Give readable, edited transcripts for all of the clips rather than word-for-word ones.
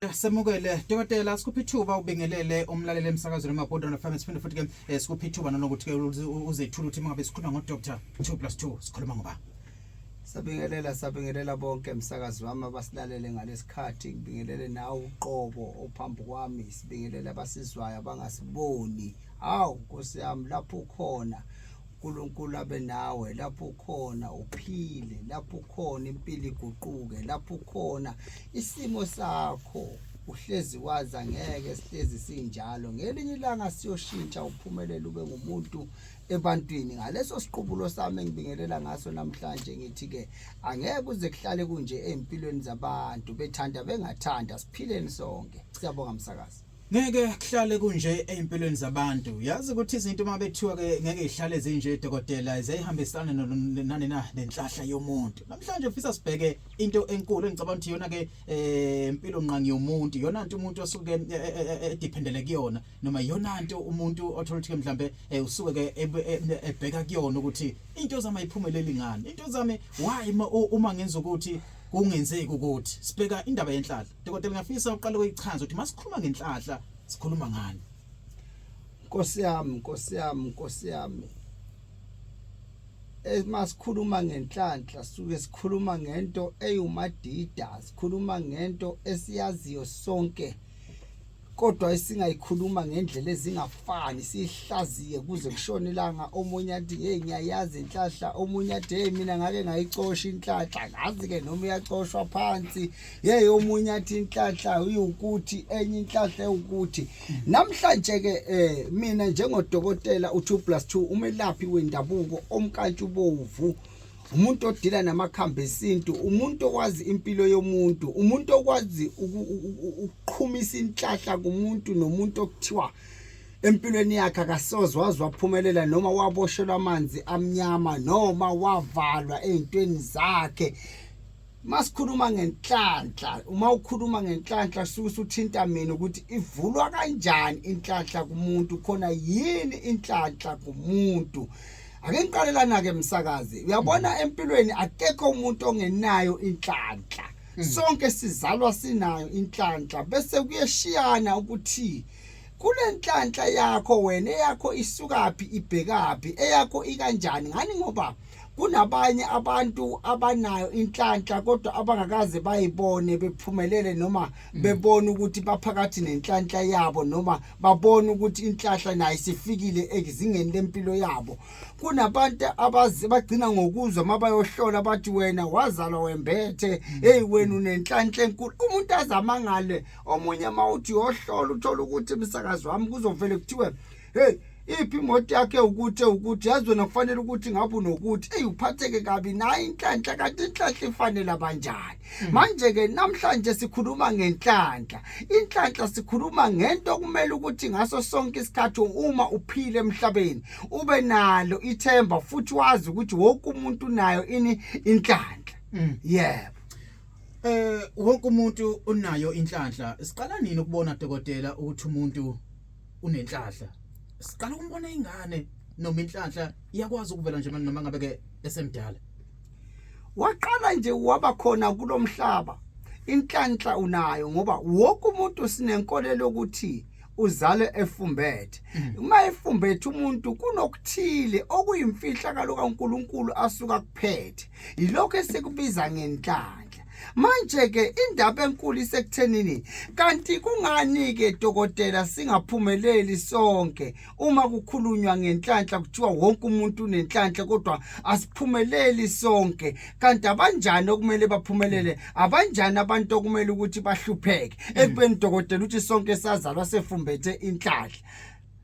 Semukele dokotela, sikuphi ithuba ubingelele umlaleli emsakazweni Mabhodwana FM. Siphinde futhi ke sikuphi ithuba nanokuthi ke uzethula ukuthi mangabe sikhuluma ngo Dr 2 plus 2 sikhuluma ngoba. Sabingelela, sabingelela bonke emsakazi wami abasilalele ngalesikhathi. Ngibingelele nawe uqobo ophambi kwami, sibingelele abasizwayo abangasiboni. Hawu Nkosi yami, lapho ukhona uNkulunkulu abe nawe, lapho ukhona uphile, lapho ukhona impilo iguquke, lapho ukhona isimo sakho uhlezi wazi angeke sihlezi sinjalo, ngelinye ilanga siyoshintsha, uphumelele ube ngumuntu ebantwini. Ngaleso siqubulo sami engibingelela ngaso namhlanje, ngithi ke angeke kuze kuhlale kunje ezimpilweni zabantu, bethanda bengathanda, siphileni sonke. Siyabonga msakazi. Ngeke kuhlale kunje ezimpilweni zabantu. Yazi ukuthi izinto uma bethiwa ke ngeke ihlale zinje dokotela, ziyahambisana nani na nenhlahla yomuntu. Namhlanje ufisa sibheke into enkulu engicabanga ukuthi iyona ke impilo nqangi yomuntu, iyona nto umuntu osuke edependele kuyona, noma iyona nto umuntu othola ukuthi ke mhlambe usuke ke ebheka kuyona ukuthi into zami ayiphumeleli ngani, into zami why uma ngenza ukuthi kungenzeki. Ukuthi sibheka indaba yenhlahla, dokotela, ngiyafisa uqale ukuyichaza ukuthi masikhuluma ngenhlahla sikhuluma ngani. Nkosi yami, Nkosi yami, Nkosi yami, masikhuluma ngenhlanhla suke sikhuluma ngento eyumadida, sikhuluma ngento esiyaziyo sonke kodwa esingayikhuluma ngendlela ezingafani, siyihlaziye kuze kushone ilanga. Omunye athi, "Hey, ngiyayazi inhlahla." Omunye athi, "Hey, mina ngake ngayicosha inhlahla, ngazi ke noma iyacoshwa phansi." Hey, omunye athi inhlahla uyukuthi, enye inhlahla ewukuthi. Namhlanje ke mina njengodokotela u2 plus 2, umelaphi wendabuko omkantshubovu, umuntu odila namakhambi esintu, umuntu okwazi impilo yomuntu, umuntu okwazi ukuqhumisa inhlahla kumuntu nomuntu okuthiwa empilweni yakhe akasoze waze waphumelela, noma waboshelwa amanzi amnyama, noma wavalwa ey'ntweni zakhe. Masikhuluma ngenhlanhla, uma ukhuluma ngenhlanhla suke usuthinta mina ukuthi ivulwa kanjani inhlanhla kumuntu, khona yini inhlanhla kumuntu. Ake ngiqalelana ke msakazi, uyabona empilweni akekho umuntu ongenayo inhlanhla. Sonke sizalwa sinayo inhlanhla, bese kuyeshiyana ukuthi kule nhlanhla yakho wena eyakho isukaphi, ibhekaphi, eyakho ikanjani. Ngani? Ngoba kunabanye abantu abanayo inhlanhla kodwa abangakaze bayibone bephumelele, noma bebone ukuthi baphakathi nenhlanhla yabo, noma babone ukuthi inhlanhla nayo isifikile ezingeni lempilo yabo. Kunabantu abazi bagcina ngokuzwa mabayohlola bathi, "Wena wazalwa wembethe, hey, wena unenhlanhla enkulu." Umuntu azamangale. Omunye mawuthi uyohlola uthola ukuthi, umsakazi wami, kuzovele kuthiwe, "Hey, iphi imoto yakhe ukuthi yazi wena kufanele ukuthi ngabe unokuthi." Ey, uphatheke kabi nayo inhlanhla. Kanti inhlanhla ifanele abanjani? Manje ke namhlanje sikhuluma ngenhlanhla. Inhlanhla sikhuluma ngento okumele ukuthi ngaso sonke isikhathi uma uphila emhlabeni ube nalo ithemba futhi wazi ukuthi wonke umuntu unayo ini? Inhlanhla. Yebo. Wonke umuntu unayo inhlanhla. Siqala nini ukubona dokotela ukuthi umuntu unenhlanhla? Siqala ukumbona ingane, noma inhlanhla iyakwazi ukuvela nje noma ngabe ke esemdala? Waqala nje waba khona kulomhlaba, inhlanhla unayo, ngoba wonke umuntu sinenkolelo ukuthi uzale efumbethe. Uma efumbethe umuntu kunokuthile okuyimfihlakalo kaNkuluNkulu asuka kuphethe, yilokho esikubiza ngenhlanhla. Manje ke indaba enkulu isekuthenini, kanti kungani ke dokotela singaphumeleli sonke uma kukhulunywa ngenhlanhla, kuthiwa wonke umuntu unenhlanhla kodwa asiphumeleli sonke? Kanti abanjani okumele baphumelele, abanjani abantu okumele ukuthi bahlupheke, ekubeni dokotela uthi sonke sazalwa sefumbethe inhlanhla?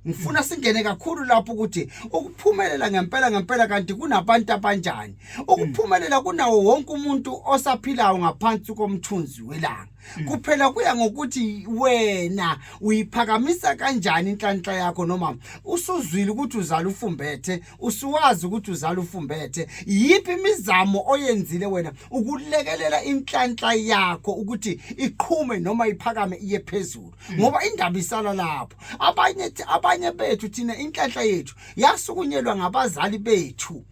Ngifuna singene kakhulu lapho ukuthi ukuphumelela ngempela ngempela kanti kunabantu abanjani. Ukuphumelela kunawo wonke umuntu osaphilayo ngaphansi komthunzi welanga. Kuphela kuya ngokuthi wena uyiphakamisa kanjani inhlanhla yakho, noma usuzwile ukuthi uzala ufumbethe, usuwazi ukuthi uzala ufumbethe, yiphi imizamo oyenzile wena ukulekelela inhlanhla yakho ukuthi iqhume noma iphakame iye phezulu? Ngoba indaba isala lapho. Abanye bethu thina inhlanhla yethu yasukunyelwa ngabazali bethu.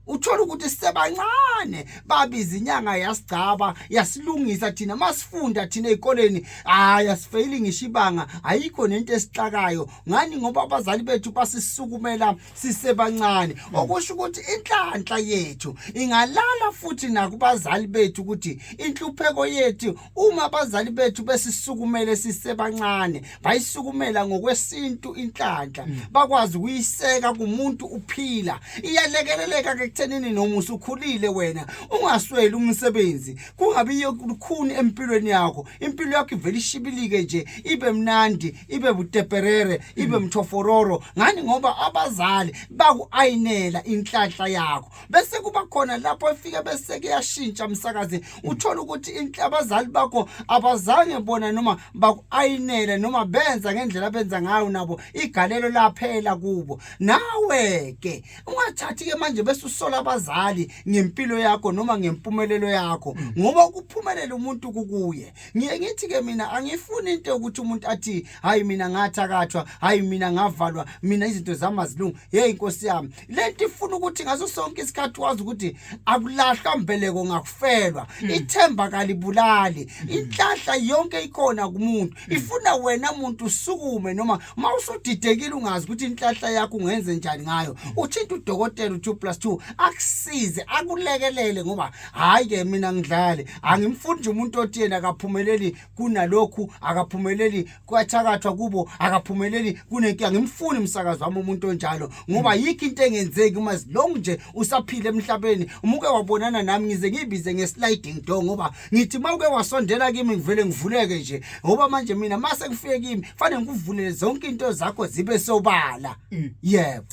Uthola ukuthi sisebancane babiza inyanga yasigcaba yasilungisa thina masifunda thina ezikoleni, hayi asifeyili ngisho ibanga, ayikho nento esixakayo ngani ngoba abazali bethu basisukumela sisebancane. Okusho ukuthi inhlanhla yethu ingalala futhi nakubazali bethu, ukuthi inhlupheko yethu uma abazali bethu besisukumele sisebancane, bayisukumela ngokwesintu inhlanhla, bakwazi ukuyiseka kumuntu uphila, iyalekeleleka ke kuthenini noma usukhulile wena ungasweli umsebenzi, kungabi lukhuni empilweni yakho, impilo yakho ivele ishibilike nje, ibe mnandi, ibe buteperere, ibe mthofororo. Ngani? Ngoba abazali baku-ayinela inhlanhla yakho. Bese kuba khona lapho efike bese kuyashintsha, msakazi, uthola ukuthi abazali bakho abazange bona noma baku-ayinele noma benza ngendlela abenza ngayo, nabo igalelo laphela kubo. Nawe ke ungathathi ke manje bese usola abazali ngempilo yakho noma ngempumelelo yakho, ngoba ukuphumelela umuntu kukuye. Ngiye ngithi ke mina angifuni into yokuthi umuntu athi, "Hayi, mina ngathakathwa, hayi, mina ngavalwa, mina izinto zami azilungi." Hey, inkosi yami, lento ifuna ukuthi ngaso sonke isikhathi wazi ukuthi akulahlwa mbeleko ngakufelwa, ithemba kalibulali, inhlahla yonke ikhona kumuntu, ifuna wena muntu usukume. Noma mawusudidekile ungazi ukuthi inhlahla yakho ungenze njani ngayo, uthinta udokotela u2 plus 2 akusize, akulekelele, ngoba hayi ke mina ngidlale, angimfuni nje umuntu othi yena akaphumeleli kunalokhu, akaphumeleli kwathakathwa kubo, akaphumeleli kunenkinga. Ngimfuni, umsakazi wami, umuntu onjalo, ngoba yikho into engenzeki uma long nje usaphila emhlabeni. Umuke wabonana nami, ngize ngiyibize nge-sliding door, ngoba ngithi uma uke wasondela kimi ngivele ngivuleke nje, ngoba manje mina mase ngifike kimi fanele ngikuvulele zonke into zakho zibe sobala, yebo.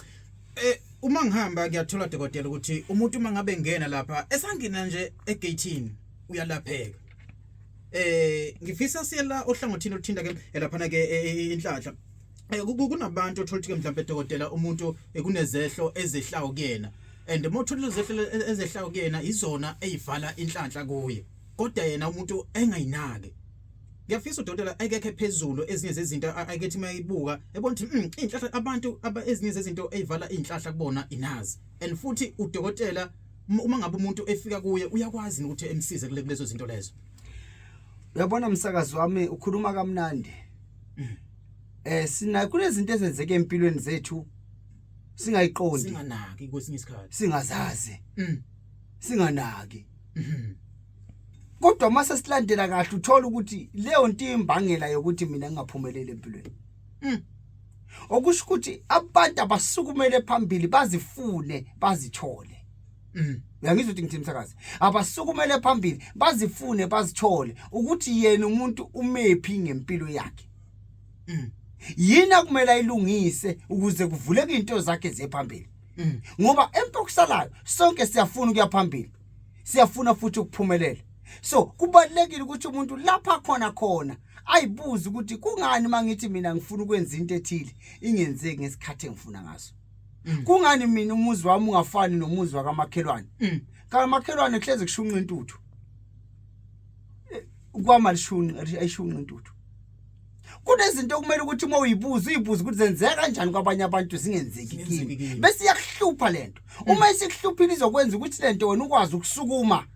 Uma ngihamba ngiyathola, dokotela, ukuthi umuntu uma ngabe ngena lapha, esangena nje egateini, uyalapheka. Ngifisa siyela ohlangothini oluthinta ke lapha ke inhlanhla. Kunabantu othola ukuthi ke mhlawumbe, dokotela, umuntu kunezehlo ezehlayo kuyena, and uma uthola izehlo ezehlayo kuyena izona ezivala inhlanhla kuye, kodwa yena umuntu engayinaki. Ngiyafisa udokotela ekekhe phezulu ezinye zezinto akethi mayibuka ebona ukuthi inhlahla abantu ezinye zezinto ezivala inhlahla kubona inazi, and futhi udokotela uma ngabe umuntu efika kuye uyakwazi ukuthi emsize kule kulezo zinto lezo. Uyabona, msakazi wami, ukhuluma kamnandi. Sina kunezinto ezenzeke empilweni zethu singayiqondi, singanaki kwesinye isikhathi, singazazi, singanaki, kodwa mase silandela kahle uthola ukuthi leyo nto imbangela yokuthi mina ngingaphumeleli empilweni. Okusho ukuthi abantu abasukumele phambili, bazifune, bazithole. Uyangizwa ukuthi ngithini, msakazi? Abasukumele phambili, bazifune, bazithole ukuthi yena umuntu umephi ngempilo yakhe, yini akumele ayilungise ukuze kuvuleke into zakhe ziye phambili, ngoba empokusalayo sonke siyafuna ukuya phambili, siyafuna futhi ukuphumelela. So kubalekile ukuthi umuntu lapha khona khona ayibuze ukuthi kungani mangithi mina ngifuna ukwenza into ethile ingenzeki ngesikhathi engifuna ngaso, kungani mina umuzi wami ungafani nomuzi wakamakhelwane, kamakhelwane kuhleze kushunqa intuthu, kwama lishunqa, ayishunqa intuthu. Kunezinto okumele ukuthi uma uyibuza, uyibuze ukuthi zenzeka kanjani kwabanye abantu zingenzeki Zingenzeki kimi, kimi. Bese iyakuhlupha lento. Uma isikuhluphile izokwenza ukuthi lento wena ukwazi ukusukuma.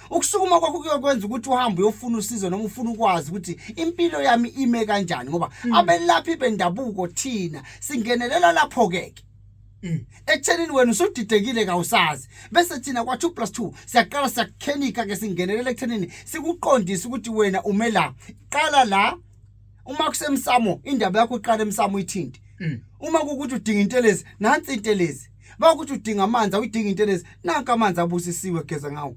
Ukusukuma kwakho kuyokwenza ukuthi uhambe uyofuna usizo noma ufuna ukwazi ukuthi impilo yami ime kanjani, ngoba abelaphi bendabuko thina singenelela lapho ke ekuthenini wena usudidekile, kawusazi, bese thina kwa 2 plus 2 siyaqala siyakukhenika ke, singenelela ekuthenini sikuqondise ukuthi wena ume la, qala la. Uma kusemsamo, indaba yakho uqala emsamo uyithinte. Uma kukuthi udinga intelezi, nansi intelezi. Bakuthi udinga amanzi, awudinga intelezi, nanka amanzi abusisiwe, geza ngawo.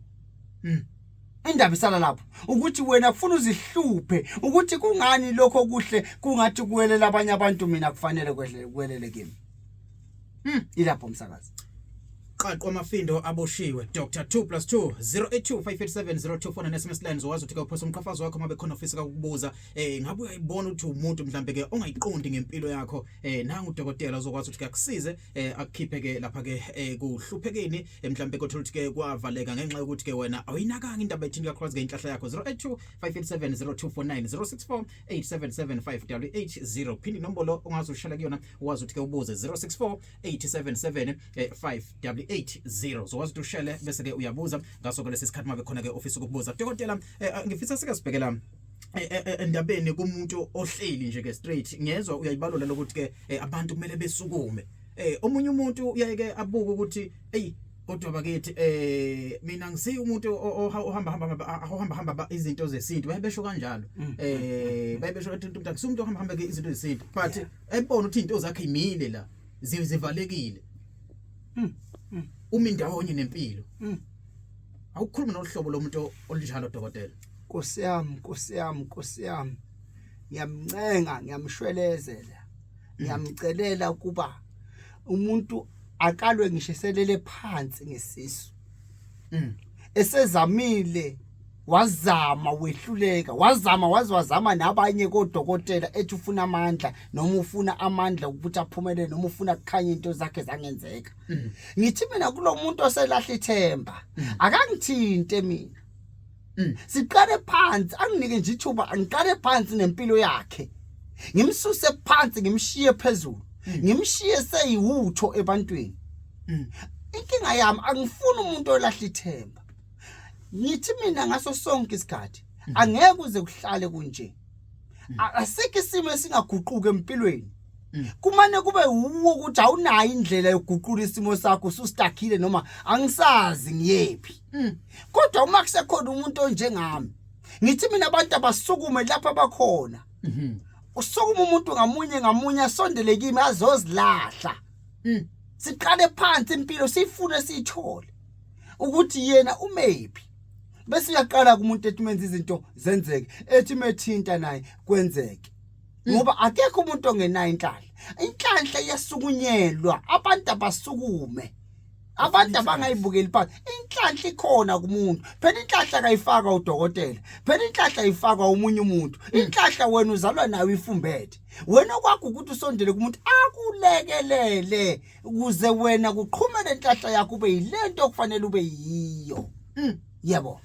Indaba isala lapho ukuthi wena kufuna uzihluphe ukuthi kungani lokho okuhle kungathi kuwelela abanye abantu, mina kufanele kwehle kuwelele kimi. Ilapho, umsakazi. Qaqwa amafindo aboshiwe. Dr 2 plus 2 082 587 0249 SMS lines. Wazi ukuthi ke uphosa umqhafazo wakho mabe khona ofisa ukubuza. Ngabe uyayibona ukuthi umuntu mhlambe ke ongayiqondi ngempilo yakho, nangu udokotela uzokwazi ukuthi ke akusize, akukhiphe ke lapha ke kuhluphekeni, mhlambe kothola ukuthi ke kwavaleka ngenxa yokuthi ke wena awuyinakanga indaba ethini kakhulukazi ke inhlahla yakho. 082 587 0249, 064 877 5880. Phinde inombolo ongaze ushela kuyona, wazi ukuthi ke ubuze, 064 877 5880. 880. Uzokwazi ukuthi ushele bese ke uyabuza ngaso ke lesi sikhathi mabe khona ke ofisa ukukubuza. Dokotela, ngifisa sike sibhekela endabeni kumuntu ohleli nje ke straight. Ngiyezwa uyayibalula lokuthi ke abantu kumele besukume. Omunye umuntu uyayeke abuke ukuthi ey, kodwa bakithi, mina ngisi umuntu ohamba hamba ohamba hamba izinto zesintu, bayebesho kanjalo. Bayebesho ukuthi umuntu akusumuntu ohamba hamba ke izinto zesintu, but ebona ukuthi izinto zakhe imile la, zivalekile, umi ndawonye nempilo. Awukhuluma nohlobo lomuntu olunjalo, dokotela. Nkosi yami, Nkosi yami, Nkosi yami, ngiyamncenga, ngiyamshwelezela, ngiyamcelela ukuba umuntu akalwe ngisho eselele phansi ngesisu, esezamile, wazama wehluleka, wazama waze wazama nabanye kodokotela, ethi ufuna amandla noma ufuna amandla ukuthi aphumelele noma ufuna kukhanya into zakhe zangenzeka. Ngithi mina kulo muntu oselahla ithemba, akangithinte mina, siqale phansi, anginike nje ithuba, angiqale phansi nempilo yakhe, ngimsuse phansi, ngimshiye phezulu, ngimshiye seyiwutho ebantwini. Inkinga yami, angifuni umuntu olahla ithemba. Ngithi mina ngaso sonke isikhathi angeke uze kuhlale kunje. Asikho isimo esingaguquka empilweni. Kumane kube wuwo ukuthi awunayo indlela yokuguqula isimo sakho, usustuckile noma angisazi ngiyephi. Kodwa uma kusekhona umuntu onjengami, ngithi mina abantu abasukume lapha abakhona. Usukuma umuntu ngamunye ngamunye, asondele kimi, azozilahla. Siqale phansi impilo, siyifune, siyithole ukuthi yena umephi, bese uyaqala kumuntu ethi menza izinto zenzeke, ethi methinta naye kwenzeke, ngoba akekho umuntu ongenayo inhlanhla. Inhlanhla iyasukunyelwa. Abantu abasukume, abantu abangayibukeli phansi inhlanhla. Ikhona kumuntu phela inhlanhla, kayifakwa udokotela phela inhlanhla, ayifakwa omunye umuntu inhlanhla. Wena uzalwa nayo ifumbethe. Wena kwakho ukuthi usondele kumuntu akulekelele ukuze wena kuqhume lenhlanhla yakho, ube yilento okufanele ube yiyo. Yebo.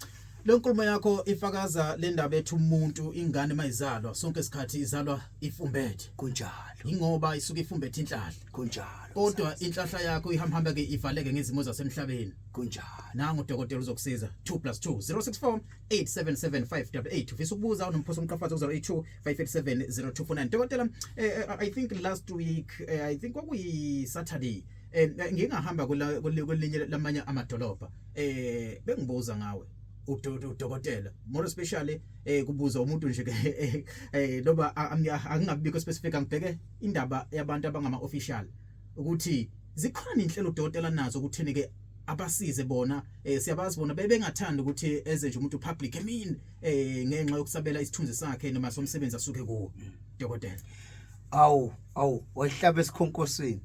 Le nkulumo yakho ifakaza le ndaba ethi umuntu, ingane mayizalwa, sonke isikhathi izalwa ifumbethe. Kunjalo. Ingoba isuke ifumbethe inhlahla. Kunjalo. Kodwa inhlahla yakho ihamba ke ivaleke ngezimo zasemhlabeni. Kunjalo. Nangu udokotela uzokusiza. 2 plus 2, 064 877 588. Ufisa ukubuza, unomphoso umqhafazo 082 587 0249. Dokotela, I think last week, I think kwakuyi Saturday, ngingahamba kwelinye lamanye amadolobha, bengibuza ngawe udokotela, more especially kubuza umuntu nje ke, loba angingabikho specific, angibheke indaba yabantu abangama official, ukuthi zikhona inhlelo udokotela nazo ukuthini ke abasize bona. Siyabazi bona bebengathanda ukuthi eze nje umuntu public, I mean, ngenxa yokusabela isithunzi sakhe noma somsebenzi asuke kuwo, dokotela. Awu, awu, wahlaba esikhonkosweni.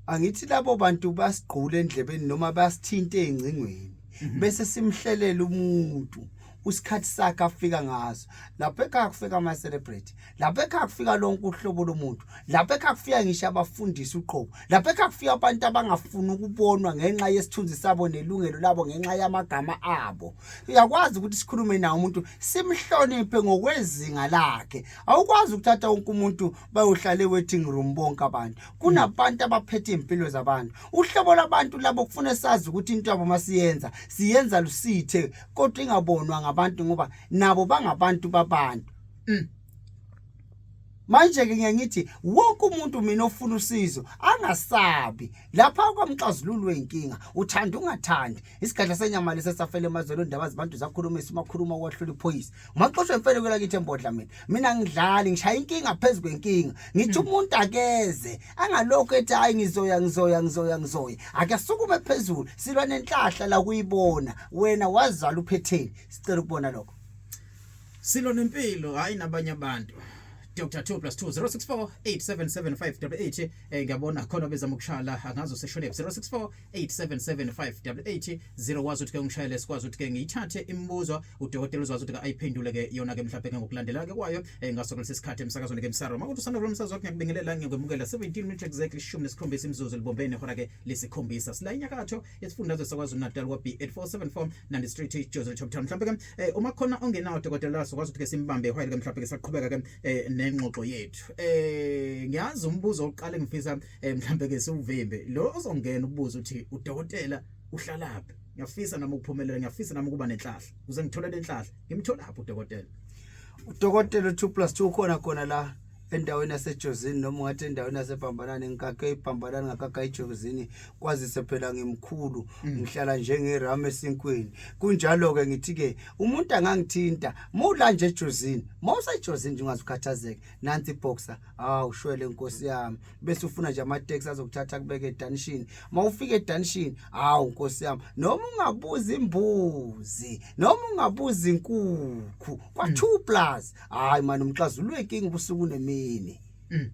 Angithi labo bantu basigqule endlebeni noma basithinte engcingweni, bese simhlelela umuntu usikhathi sakhe afika ngaso. Lapho ekhaya kufika ama celebrity, lapho ekhaya kufika lonke uhlobo lomuntu, lapho ekhaya kufika ngisho abafundisi uqobo, lapho ekhaya kufika abantu abangafuni ukubonwa ngenxa yesithunzi sabo nelungelo labo, ngenxa yamagama abo. Uyakwazi ukuthi sikhulume naye umuntu, simhloniphe ngokwezinga lakhe. Awukwazi ukuthatha wonke umuntu bayohlala e-waiting room bonke abantu. Kunabantu abaphethe iy'mpilo zabantu, uhlobo lwabantu labo kufuna sazi ukuthi into yabo masiyenza, siyenza lusithe, kodwa ingabonwa ngabantu, ngoba nabo bangabantu babantu. Manje-ke ngiye ngithi wonke umuntu mina ofuna usizo angasabi. Lapha kwamxazululi wey'nkinga, uthanda ungathandi, isigadla senyama lesi esafela emazolo, ndaba zabantu zakhulumisa, umakhuluma kwahlula iphoyisa, umaxoshwe mfele kwelakithi embodla. Mina ngidlali, ngishaya inkinga phezu kwenkinga. Ngithi umuntu akeze, angalokhu ethi hayi, ngizoya, ngizoya, ngizoya, ngizoya. Ake asukume phezulu, silwa nenhlahla la kuyibona wena wazala uphetheni. Sicela ukubona lokho. Silo nempilo, hayi nabanye abantu. Dr 2 plus 2, 064 877 588. Ngiyabona khona bezama ukushala, angazi useshone. 064 877 588 0, wazi ukuthi ke ungishayele, sikwazi ukuthi ke ngiyithathe imibuzo, udokotela uzwazi ukuthi ke ayiphendule ke yona ke mhlawumbe ke ngokulandela ke kwayo ngaso kulesi sikhathi emsakazweni ke Msaro. Makuthi usanda kulo msakazo wakho, ngiyakubingelela, ngiyakwemukela. 17 minutes exactly, 17 imizuzu libombene hora ke lesikhombisa. Sila inyakatho yesifundazwe saKwaZulu Natal, kwa B8474 Nandi Street, Jozi Top Town. Mhlawumbe ke uma khona ongenawo, dokotela, sikwazi ukuthi ke simbambe while ke mhlawumbe ke saqhubeka ke. nengxoxo yethu. Ngiyazi umbuzo oqala engifisa mhlambe ke siwuvimbe lo ozongena ukubuza ukuthi udokotela uhlalaphi. Ngiyafisa nami ukuphumelela, ngiyafisa nami ukuba nenhlahla. Ukuze ngithole lenhlahla, ngimtholaphi udokotela? Udokotela 2 plus 2 khona khona la endaweni yaseJozini noma ungathi endaweni yaseBhambanani ngikake iBhambanani ngakaka iJozini kwazise phela ngimkhulu ngihlala njengerama esinkweni kunjalo ke ngithi ke umuntu angangithinta mula nje eJozini mawusejozini nje ungazukhathazeka nansi iboxer awu shwele nkosi yami bese ufuna nje ama-taxi azokuthatha kubeke edanishini mawufika edanishini awu nkosi yami noma ungabuza imbuzi noma ungabuza inkukhu kwa-2 plus hayi mani umxazululo inkinga ubusuku nemini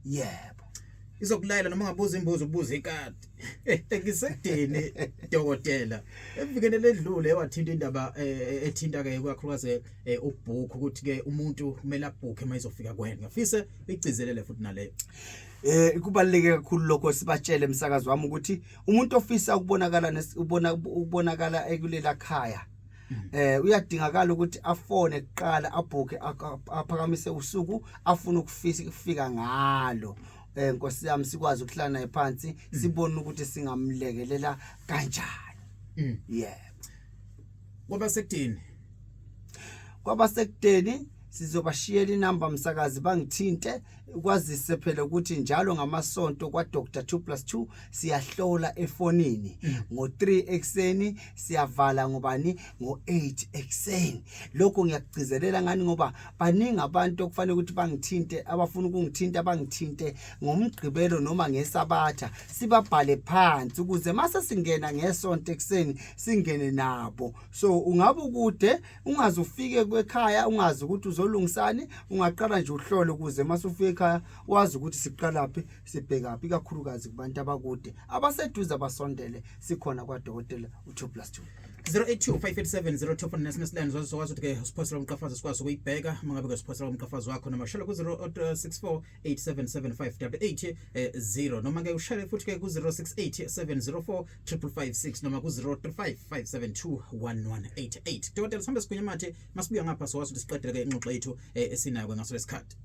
yebo Izokulayela noma ungabuza imbuzi ubuza ikati. Ngisekudeni dokotela. Evikeni ledlule wathinta indaba ethinta ke kakhulukazi ukubhukha ukuthi ke umuntu kumele abhukhe uma izofika kuwena. Ngiyafisa igcizelele futhi naleyo. Kubaluleke kakhulu lokho sibatshele emsakazi wami ukuthi umuntu ofisa ukubonakala ubona ukubonakala ekulela khaya uyadingakala ukuthi afone kuqala abhukhe aphakamise usuku afuna ukufisa ukufika ngalo nkosi yami sikwazi ukuhlala naye phansi sibone ukuthi singamlekelela kanjani. Yebo. Kwabasekudeni. Kwabasekudeni sizobashiyela inamba msakazi bangithinte kwazise phela ukuthi njalo ngamasonto kwa Dr 2 plus 2 siyahlola efonini ngo3 ekseni siyavala ngobani ngo8 ekseni. Lokho ngiyakugcizelela ngani ngoba baningi abantu okufanele ukuthi bangithinte abafuna ukungithinta bangithinte ngomgqibelo noma ngesabatha sibabhale phansi ukuze mase singena ngesonto ekseni singene nabo. So ungabe ukude ungaze ufike ekhaya ungazi ukuthi uzolungisani ungaqala nje uhlole ukuze mase ufike ekhaya wazi ukuthi siqalaphi sibhekaphi ikakhulukazi kubantu abakude abaseduze abasondele sikhona kwadokotela u2 plus 2. 0825870249 SMS line zokwazi ukuthi ke usiphosela umqhafazo sikwazi ukuyibheka uma ngabe ke usiphosela umqhafazo wakho noma shela ku 06487758 0 noma ke ushele futhi ke ku 068704 5556 noma ku 0355721188. Dokotela sihambe sigwinya amathe masibuya ngapha sokwazi ukuthi siqedele ke ingxoxo yethu esinayo ke ngaso lesikhathi.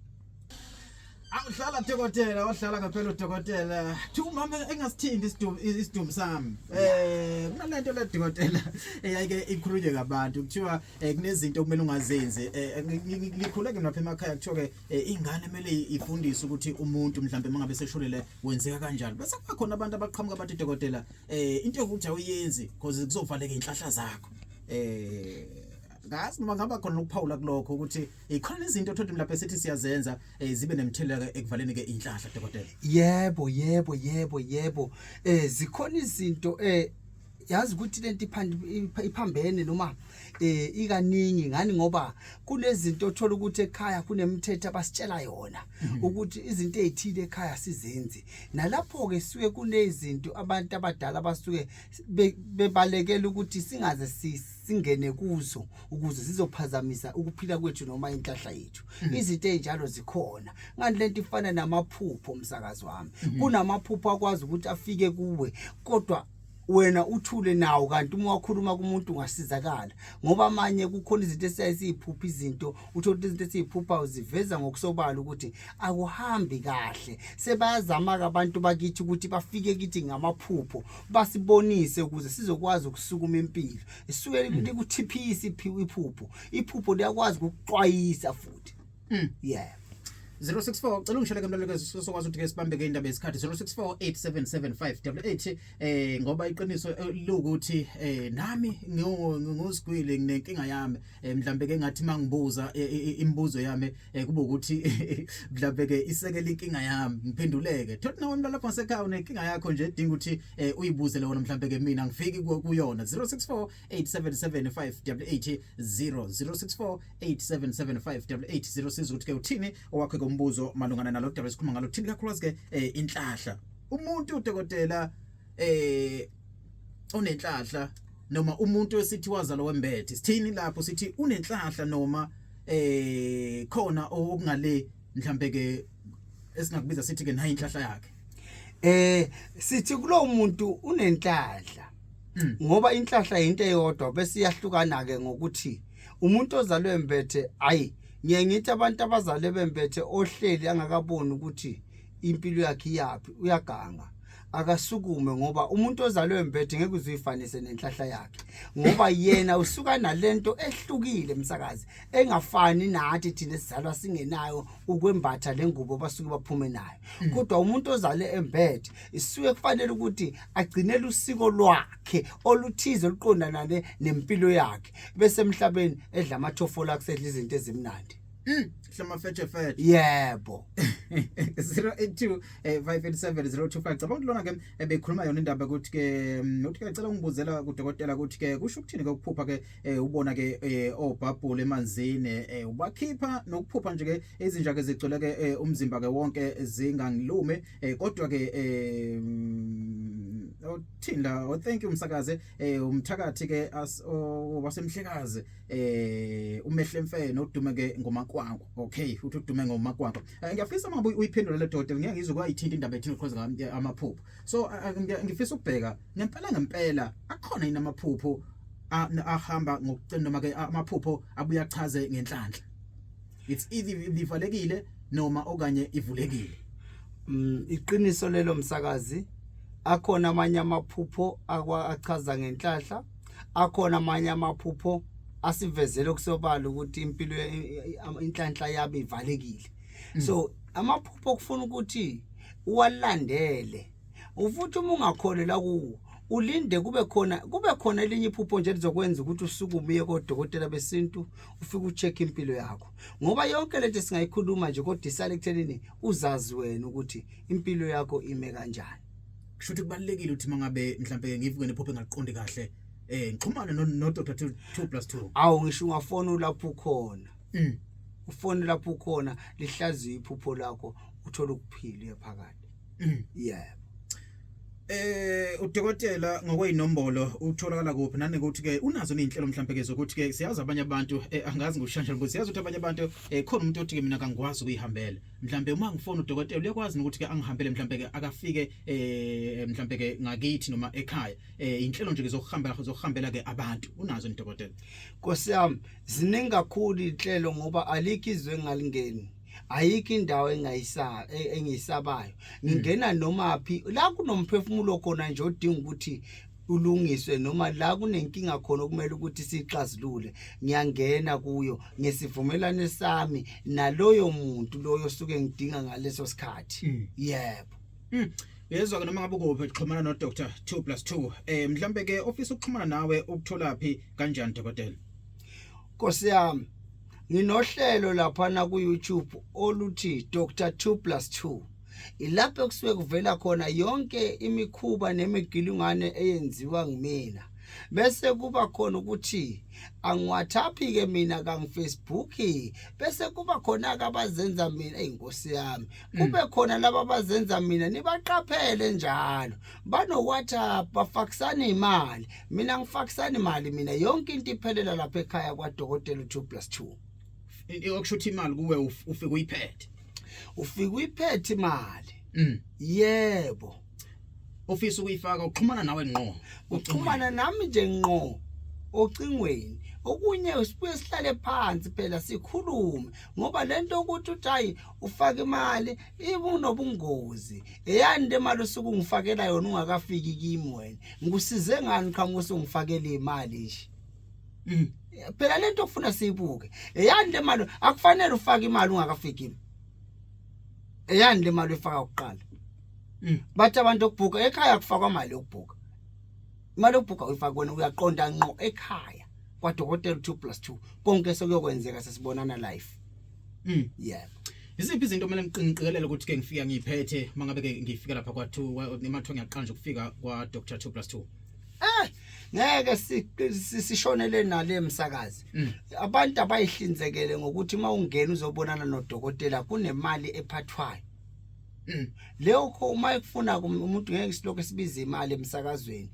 Awudlala dokotela, wadlala ngempela udokotela. Thi umama engasithindi isidumu isidumu sami. Kunalento le dokotela eyayike ikhulunywe ngabantu kuthiwa kunezinto okumele ungazenzi. Ngikhule ke lapha emakhaya kuthiwa ke ingane kumele ifundiswe ukuthi umuntu mhlambe mangabe seshonile wenzeka kanjani. Bese kuba khona abantu abaqhamuka bathi dokotela into yokuthi awuyenzi because kuzovaleka inhlahla zakho. Ngazi noma ngaba khona ukuphawula kulokho ukuthi ikhona izinto othothi lapha esithi siyazenza zibe nemthelela ekuvaleni ke inhlahla dokotela. Yebo yebo yebo yebo zikhona izinto yazi ukuthi lento iphambene noma ikaningi ngani ngoba kunezinto othola ukuthi ekhaya kunemithetho abasitshela yona ukuthi izinto ezithile ekhaya sizenze nalapho ke suke kunezinto abantu abadala basuke bebalekela ukuthi singaze singene kuzo ukuze sizophazamisa ukuphila kwethu noma inhlahla yethu. Izinto ezinjalo zikhona ngani lento ifana namaphupho umsakazi wami. Kunamaphupho akwazi ukuthi afike kuwe kodwa wena uthule nawo kanti uma wakhuluma kumuntu ungasizakala ngoba amanye kukhona izinto esiyaye siyiphupha izinto uthola ukuthi izinto esiyiphupha uziveza ngokusobala ukuthi akuhambi kahle. Sebayazama ke abantu bakithi ukuthi bafike kithi ngamaphupho basibonise ukuze sizokwazi ukusukuma impilo isuke likuthiphisa iphupho iphupho liyakwazi ukuxwayisa futhi. Yeah. 064 cela ungishele ke mlaleli sokwazi ukuthi ke sibambe ke indaba yesikhathi 06487758 ngoba iqiniso lokuthi nami ngozigwile nginenkinga yami mhlambe ke ngathi mangibuza imibuzo yami kube ukuthi mhlambe ke isekela inkinga yami ngiphenduleke thothi nawe mlaleli lapha ngasekhaya unenkinga yakho nje edinga ukuthi uyibuzele wona mhlambe ke mina ngifiki kuyona 0648775880 0648775880 sizwe ukuthi ke uthini owakhe kombuzo malungana nalo daba esikhuluma ngalo thini kakhulukazi ke inhlahla umuntu udokotela onenhlahla noma umuntu esithi wazalwa wembethe sithini lapho sithi unenhlahla noma khona okungale mhlambe ke esingakubiza sithi ke nayi inhlahla yakhe. Sithi kulowo muntu unenhlahla ngoba inhlahla into eyodwa bese iyahlukana ke ngokuthi umuntu ozalwe embethe ayi. Ngiye ngithi abantu abazalwe bembethe ohleli angakaboni ukuthi impilo yakhe iyaphi uyaganga. Akasukume ngoba umuntu ozalwe embethe ngeke uzuyifanise nenhlahla yakhe ngoba yena usuka nalento ehlukile msakazi engafani nathi thina esizalwa singenayo ukwembatha lengubo basuke baphume nayo. Kodwa umuntu ozale embethe isuke kufanele ukuthi agcinele usiko lwakhe oluthize oluqondana nempilo yakhe bese emhlabeni edla amathofola akusedla izinto ezimnandi. Hlama fetshe fetshe. Yebo. 082 587 025. Cabanga ukuthi lona ke bekhuluma yona indaba ukuthi ke uthi ke cela ungibuzela kudokotela ukuthi ke kusho ukuthini ke ukuphupha ke ubona ke obhabhule emanzini, ubakhipha, nokuphupha nje ke izinja ke zigcwele ke umzimba ke wonke zingangilume, kodwa ke uthini la? Oh, thank you umsakaze, umthakathi ke wasemhlekazi, umehle mfene odume ke ngomakwankwa. Okay, uthi udume ngomakwankwa. Ngiyafisa uma uyiphendula le dokotela, ngeke ngizwe kwayithinta indaba ethini because amaphupho. So ngifisa ukubheka ngempela ngempela akhona yini amaphupho ahamba ngokucela noma ke amaphupho abuye achaze ngenhlanhla? It's either ivalekile noma okanye ivulekile. Iqiniso lelo msakazi, akhona amanye amaphupho achaza ngenhlahla, akhona amanye amaphupho asivezele kusobala ukuthi impilo inhlanhla yabo ivalekile. So amaphupho kufuna ukuthi uwalandele, ufuthi uma ungakholelwa kuwo ulinde kube khona elinye iphupho nje lizokwenza ukuthi usukume uye kodokotela besintu, ufike ucheck impilo yakho, ngoba yonke lento singayikhuluma nje kodwa isale ekuthenini uzazi wena ukuthi impilo yakho ime kanjani. Kusho ukuthi kubalulekile ukuthi mangabe mhlambe ngivuke nephupho engaqondi kahle, ngixhumane no Dr 2 2+2. Awu, ngisho ungafona ulapho ukhona, ufone lapho ukhona, lihlaziye iphupho lakho, uthola ukuphila uye phakathi. Yebo. Udokotela ngokweyinombolo utholakala kuphi, nanokuthi ke unazo nezinhlelo mhlambe ke zokuthi ke siyazi abanye abantu, angazi ngokushanja ukuthi siyazi ukuthi abanye abantu, khona umuntu othi ke mina kangikwazi ukuyihambela, mhlambe uma ngifona udokotela uyakwazi ukuthi ke angihambele, mhlambe ke akafike mhlambe ke ngakithi noma ekhaya, inhlelo nje ke zokuhambela ke abantu, unazo ni dokotela? Nkosi yami, ziningi kakhulu inhlelo ngoba alikho izwe engalingeni, ayikho indawo engiyisabayo. Ngingena noma phi la kunomphefumulo khona nje odinga ukuthi ulungiswe noma la kunenkinga khona okumele ukuthi sixazulule, ngiyangena kuyo ngesivumelane sami naloyo muntu loyo osuke ngidinga ngaleso sikhathi. Yebo. Yezwa ke, noma ngabe ukuphi xhumana no Dr 2 2. Mhlambe ke ofisa ukuxhumana nawe ukutholaphi kanjani, dokotela? Nkosi yami, nginohlelo laphana ku YouTube oluthi Dr 2+2, ilapho kusuke kuvela khona yonke imikhuba nemigilingwane eyenziwa ngimina, bese kuba khona ukuthi angiWhatsApp ke mina, kangi-Facebook, bese kuba khona ke abazenza mina. Eyinkosi yami, kube khona laba abazenza mina, nibaqaphele njalo, bano WhatsApp, bafakisana imali. Mina ngifakisana imali mina, yonke into iphelela lapha ekhaya kwadokotela 2+2. Okusho ukuthi imali kuwe ufike uyiphethe. Ufike uyiphethe imali. Yebo. Ofisa ukuyifaka uxhumana nawe ngqo? Uxhumana nami nje ngqo ocingweni. Okunye sibuye sihlale phansi phela sikhulume, ngoba lento ukuthi uthi hayi ufaka imali ibunobungozi. Eyani le mali osuke ungifakela yona ungakafiki kimi? Wena ngikusize ngani qhamuka usungifakela imali nje? Phela lento okufuna siyibuke, eyani le mali? Akufanele ufake imali ungakafiki kimi. Eyani le mali oyifaka kuqala? Bathi abantu okubhuka ekhaya kufakwa imali yokubhuka. Imali yokubhuka uyifaka wena, uyaqonda ngqo ekhaya kwadokotela 2+2, konke sekuyokwenzeka sesibonana live. Yebo. Iziphi izinto kumele ngiqikelele ukuthi ke ngifika ngiyiphethe mangabe ke ngifika lapha kwa 2 noma kuthiwa ngiyaqala nje ukufika kwa Dr 2+2? Ngeke sishonele nale msakazi. Abantu abayihlinzekele ngokuthi uma ungena uzobonana nodokotela kunemali ephathwayo. Leyo kho uma ekufuna umuntu, ngeke silokho sibiza imali emsakazweni.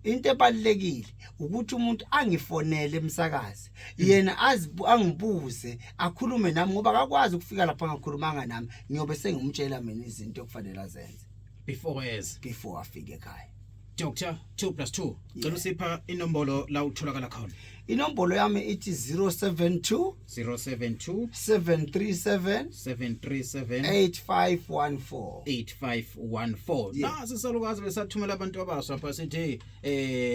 Into ebalekile ukuthi umuntu angifonele emsakazi, yena angibuze, akhulume nami, ngoba akakwazi ukufika lapha angakhulumanga nami. Ngiyobe sengimtshela mina izinto okufanele azenze before eze. Before afike ekhaya. Dr 2 plus 2. Cela usipha inombolo la utholakala khona. Inombolo yami ithi 072 072 737 737 8514. 8514. Nasi salukazi besathumela abantu abasha lapha sithi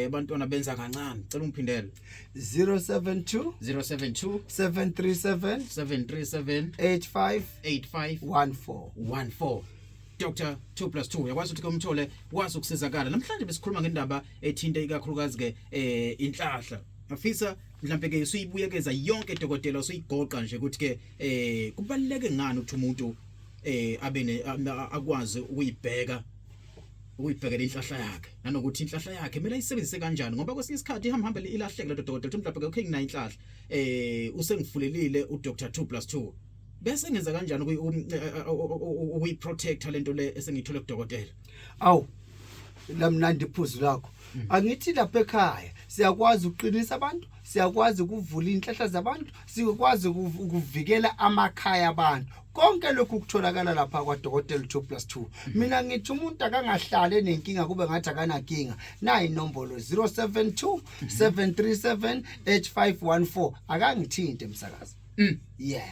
abantwana benza kancane. Cela ungiphindele. 072 072 737 737 85 8514. 14. Dr 2 plus 2 uyakwazi ukuthi ke umthole wazi ukusizakala. Namhlanje besikhuluma ngendaba ethinta ikakhulukazi ke inhlahla. Ngafisa mhlambe ke usuyibuyekeza yonke dokotela, usuyigoqa nje ukuthi ke kubaluleke ngani ukuthi umuntu abe ne akwazi ukuyibheka, ukuyibhekela inhlahla yakhe, nanokuthi inhlahla yakhe kumele ayisebenzise kanjani, ngoba kwesinye isikhathi ihamba hambe ilahleke lento dokotela. Uthi mhlawumbe okay, nginayo inhlahla, usengifulelile uDr 2 plus 2, bese ngenza kanjani ukuyiprotecta lento le esengiyithole kudokotela? Awu, lamnandi iphuzu lakho. Angithi lapha ekhaya siyakwazi ukuqinisa abantu, siyakwazi ukuvula inhlahla zabantu, siyakwazi ukuvikela amakhaya abantu. Konke lokhu kutholakala lapha kwaDokotela 2 plus 2. Mina ngithi umuntu akangahlale nenkinga kube ngathi akanankinga. Nayi inombolo 072 737 8514, akangithinte msakazi. Yebo.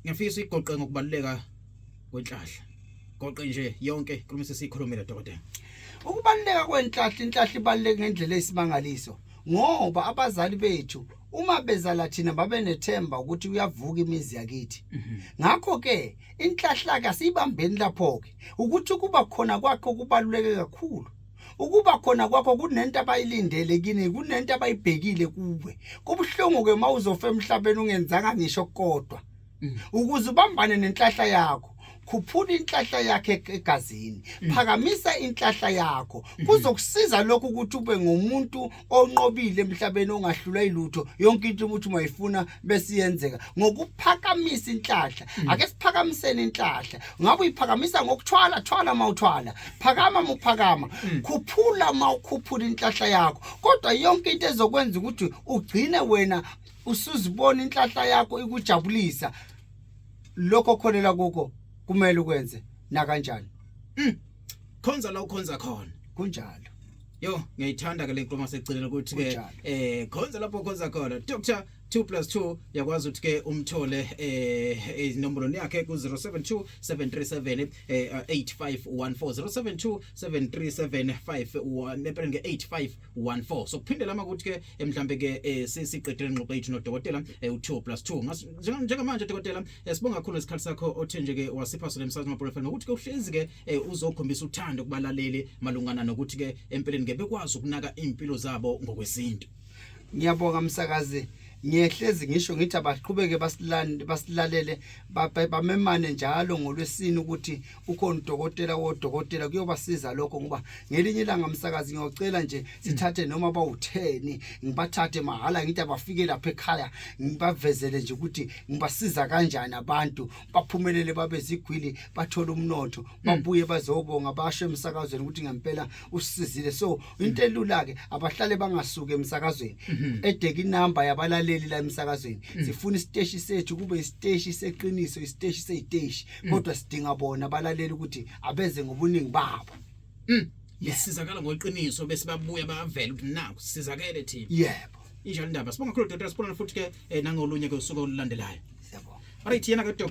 Ngiyafisa igoqe ngokubaluleka kwenhlahla, goqe nje yonke inkulumo sesiyikhulumile dokotela. Ukubaluleka kwenhlahla, inhlahla ibaluleke ngendlela eyisimangaliso, ngoba abazali bethu uma bezala thina babe nethemba ukuthi uyavuka imizi yakithi. Ngakho ke inhlahla ke asiyibambeni lapho ke, ukuthi kuba khona kwakho kubaluleke kakhulu. Ukuba khona kwakho kunento abayilindele kini, kunento abayibhekile kuwe. Kubuhlungu ke mawuzofa emhlabeni ungenzanga ngisho kodwa. Ukuze ubambane nenhlahla yakho, khuphula inhlahla yakhe egazini, phakamisa inhlahla yakho. Kuzokusiza lokhu ukuthi ube ngumuntu onqobile emhlabeni, ongahlulwa ilutho. Yonke into ukuthi ungayifuna bese iyenzeka ngokuphakamisa inhlahla. Ake siphakamiseni inhlahla. Ngabe uyiphakamisa ngokuthwala, thwala mawuthwala, phakama muphakama, khuphula mawukhuphula inhlahla yakho. Kodwa yonke into ezokwenza ukuthi ugcine wena usuzibona inhlahla yakho ikujabulisa, lokho okholelwa kukho kumele ukwenze nakanjani. Khonza la ukhonza khona. Kunjalo. Yo, ngiyayithanda ke le nkulumo seceleni ukuthi ke Kunjalo. Khonza lapho khonza khona. Dr 2 plus 2, yakwazi ukuthi ke umthole inombolo yakhe ku 072 737 8514, 072 737 51 nempela nge 8514. So kuphindela ama ukuthi ke mhlambe ke sesiqedile ingxoxo yethu nodokotela u2 plus 2. Njengamanje dokotela, sibonga kakhulu isikhathi sakho othe nje ke wasipha sona emsakazweni Mabholo FM, ukuthi ke uhlezi ke uzokhombisa uthando kubalaleli malungana nokuthi ke empeleni ke bekwazi ukunaka impilo zabo ngokwesintu. Ngiyabonga msakazi. Ngiyehlezi ngisho ngithi abaqhubeke basilande, basilalele, bamemane njalo ngolwesine ukuthi ukhona udokotela wodokotela. Kuyobasiza lokho, ngoba ngelinye ilanga msakazi ngiyocela nje sithathe noma bawu-10, ngibathathe mahhala, ngithi abafike lapha ekhaya, ngibavezele nje ukuthi ngibasiza kanjani abantu baphumelele, babe zigwili, bathole umnotho, babuye bazobonga, basho emsakazweni ukuthi ngempela usisizile. So into elula ke, abahlale bangasuki emsakazweni, edeka inamba yabalaleli la emsakazweni. Sifuna isiteshi sethu kube isiteshi seqiniso, isiteshi seyiteshi, kodwa sidinga bona abalaleli ukuthi abeze ngobuningi babo. Besizakala ngoqiniso, bese babuya bavela ukuthi naku sizakele thina. Yebo. Injalo indaba. Sibonga kakhulu dokotela, sibonana futhi ke nangolunye ke usuku olulandelayo. Siyabonga. Alright, yena ke Dr.